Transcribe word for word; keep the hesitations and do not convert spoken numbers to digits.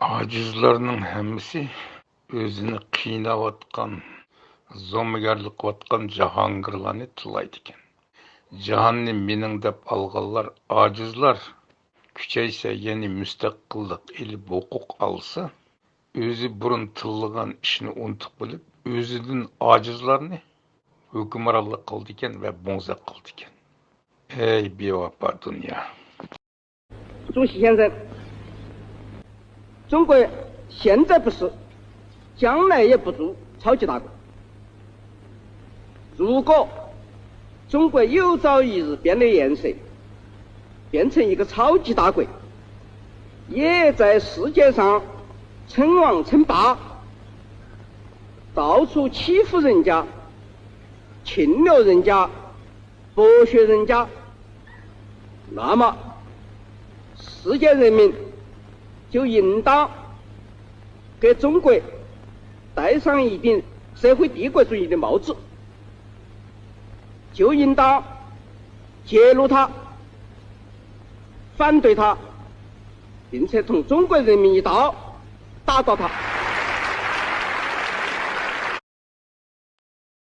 ئاجىزلارنىڭ ھەممىسى ئۆزىنى قىيناۋاتقان، زومىگەرلىك قىلىۋاتقان جاھانگىرلارنى تىللايدىكەن. جاھاننى مېنىڭ دەپ ئالغانلار ئاجىزلار، كۈچەيسە، يەنى مۇستەقىللىق ئېلىپ ھوقۇق ئالسا، ئۆزى بۇرۇن تىللىغان ئىشنى ئۇنتۇپ قېلىپ، ئۆزىدىن ئاجىزلارنى ھۆكۈمرانلىق قىلىدىكەن ۋە بوڭزەك قىلىدىكەن. ئەي بىۋاپا دۇنيا! 主席先生，中国现在不是，将来也不做超级大国。如果中国有朝一日变了颜色，变成一个超级大国，也在世界上称王称霸，到处欺负人家，侵略人家， 剥削人家，那么世界人民就应当给中国戴上一顶社会帝国主义的帽子，就应当揭露它，反对它，并且同中国人民一道打倒它。